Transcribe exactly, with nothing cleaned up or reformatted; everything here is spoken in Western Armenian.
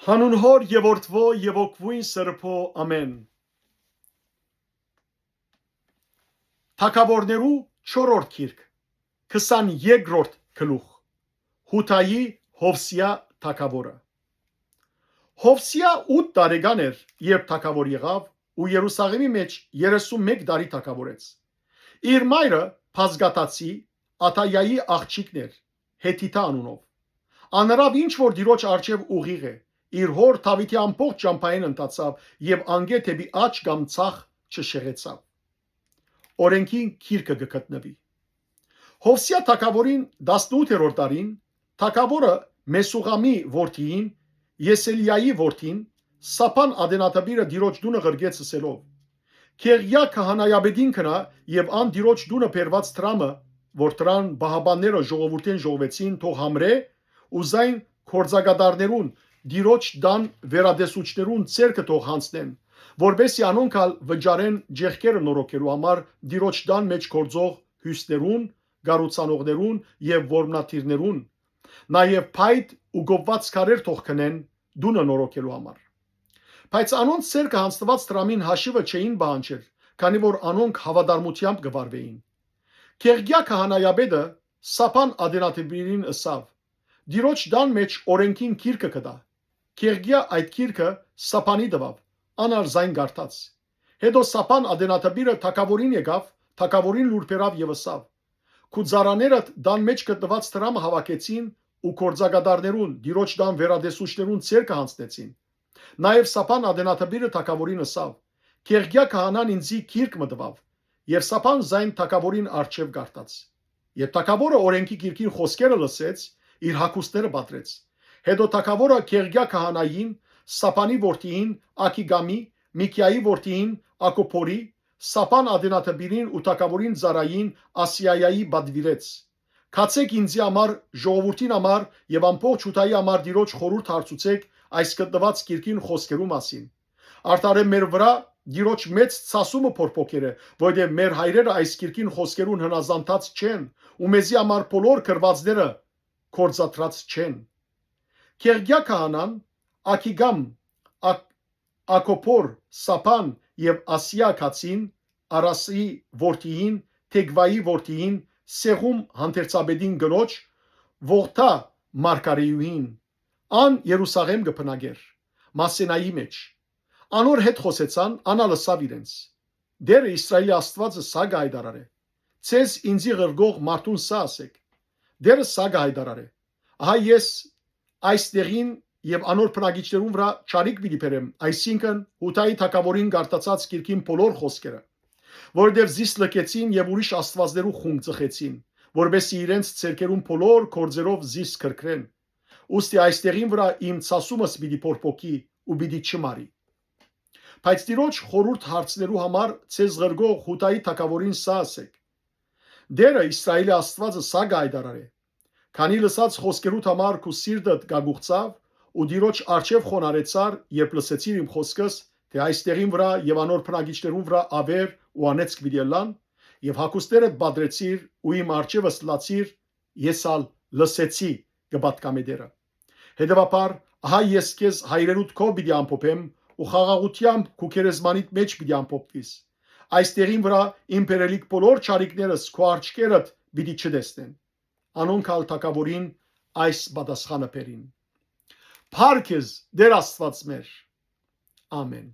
Անուն Հօր եւ Որդւոյ եւ Հոգւոյն Սրբոյ, ամէն։ Թագաւորներու չորրորդ գիրք, քսաներկրորդ գլուխ։ Յուդայի Յովսիա թագաւորը։ Յովսիա ութ տարեկան էր, երբ թագաւոր եղաւ, ու Երուսաղէմի մէջ երեսուն մէկ տարի թագաւորեց։ Իր մայրը բազգադացի Աթայայի աղջիկն էր, Հեթիթա անունով։ Ան ըրաւ ինչ որ Տիրոջ առջեւ ուղիղ է, իր հօր Դաւիթի ամբողջ ճամբային ընթացաւ եւ անկէ դէպի աջ կամ ձախ չշեղեցաւ։ Օրէնքին գիրքը կը գտնուի։ Յովսիա թագաւորին տասնութերորդ տարին, թագաւորը Մեսուղամի որդիին, Եսելիայի որդին, Սափան ատենադպիրը Տիրոջ տունը ղրկեց ըսելով. «Քեղիա քահանայապետին գնա եւ ան Տիրոջ տունը բերուած դրամը, որ դրան պահապանները ժողովուրդէն ժողվեցին, թող համրէ ու զայն գործակատարներուն, Տիրոջ տան վերատեսուչներուն ձեռքը թող յանձնեն, որպէս զի անոնք ալ վճարեն ճեղքերը նորոգելու համար Տիրոջ տան մէջ գործող յուսներուն, կառուցանողներուն եւ որմնադիրներուն, նաեւ փայտ ու կոփուած քարեր թող գնեն տունը նորոգելու համար»։ Բայց անոնց ձեռքը յանձնուած դրամին հաշիւը չէին պահանջեր, քանի որ անոնք հաւատարմութեամբ կը վարուէին։ Քեղգիա քահանայապետը Սափան ատենադպիրին ըսաւ. «Տիրոջ տան մէջ օրէնքին գիրքը կտայ»։ Քեղգիա այդ գիրքը Սափանի տուաւ, ան ալ զայն կարդաց։ Հետո Սափան ատենադպիրը թագաւորին եկաւ, թագաւորին լուր բերաւ եւ ըսաւ. «Քու ծառաներդ տան մէջ գտնուած դրամը հաւաքեցին ու գործակատարներուն, Տիրոջ տան վերատեսուչներուն ձեռքը յանձնեցին»։ Նաեւ Սափան ատենադպիրը թագաւորին ըսաւ. «Քեղգիա քահանան ինծի գիրք մը տուաւ»։ Եւ Սափան զայն թագաւորին առջեւ կարդաց։ Երբ թագաւորը օրէնքի գիրքին խօսքերը լսեց, իր հագուստները պատռեց։ Հետո թագաւորը Քեղգիա քահանային, Սափանի որդիին Աքիգամի, Միքիայի որդիին Ակոփորի, Սափան ատենադպիրին ու թագաւորին ծառային Ասիայայի պատուիրեց. «Գացէք ինծի համար, ժողովուրդին համար եւ ամբողջ Յուդայի համար Տիրոջ խորհուրդ հարցուցէք այս գտնուած գիրքին խօսքերու մասին։ Արդարեւ մեր վրայ Տիրոջ մեծ ցասումը փորփոքեր է, որովհետեւ մեր հայրերը այս գիրքին խօսքերուն հնազանդած չեն ու մեզի համար բոլոր գրուածները գործադրած չեն»։ Քեղգիա քահանան, Աքիգամ, Ակ-, Ակոփոր, Սափան եւ Ասիա քացին, Արասի որդիին, Թեգվայի որդիին, Սեղում հանդերձապետին կնոջ, Ողթա մարգարեուհին, ան Երուսաղէմ կը բնակէր, Մասենայի մէջ։ Անոր հետ խօսեցան, ան ալ ըսաւ իրենց. «Տէրը Իսրայէլի Աստուածը սա կը յայտարարէ. ձեզ ինծի ղրկող մարդուն սա ըսէք. Տէրը սա կը յայտարարէ. ահա ես այս տեղին եւ անոր բնակիչներուն վրայ չարիք պիտի բերեմ, այսինքն՝ Յուդայի թագաւորին կարտացած գիրքին բոլոր խօսքերը, որովհետեւ զիս լքեցին եւ ուրիշ աստուածներու խունկ ծխեցին, որպէս զի իրենց ձեռքերուն բոլոր գործերով զիս քրքրեն։ Ուստի այս տեղին վրայ իմ ցասումս պիտի փորփոքի ու պիտի չմարի։ Բայց Տիրոջ խորհուրդ հարցներու համար ձեզ ղրկող Յուդայի թագաւորին սա ըսէք. Տէրը, Իսրայէլի Աստուածը սա կը յայտարարէ. քանի լսած խօսքերուդ համար քու սիրտդ կակուղցաւ ու Տիրոջ առջեւ խոնարհեցար, երբ լսեցիր իմ խօսքս, թէ այս տեղին վրայ եւ անոր բնակիչներուն վրայ աւեր ու անեծք պիտի ըլլան, եւ հագուստներդ պատռեցիր ու իմ առջեւս լացիր, ես ալ լսեցի, կը պատկամէ Տէրը։ Հետեւաբար, ահա ես քեզ հայրերուդ քով պիտի ամփոփեմ ու խաղաղութեամբ քու գերեզմանիդ մէջ պիտի ամփոփուիս։ Այս տեղին վրայ իմ բերելիք բոլոր չարիքներս քու աչքերդ պիտի չտեսնեն։ Անոնք ալ թագաւորին այս պատասխանը բերին. «Փառք քեզ, Տէր Աստուած մեր»։ Ամէն։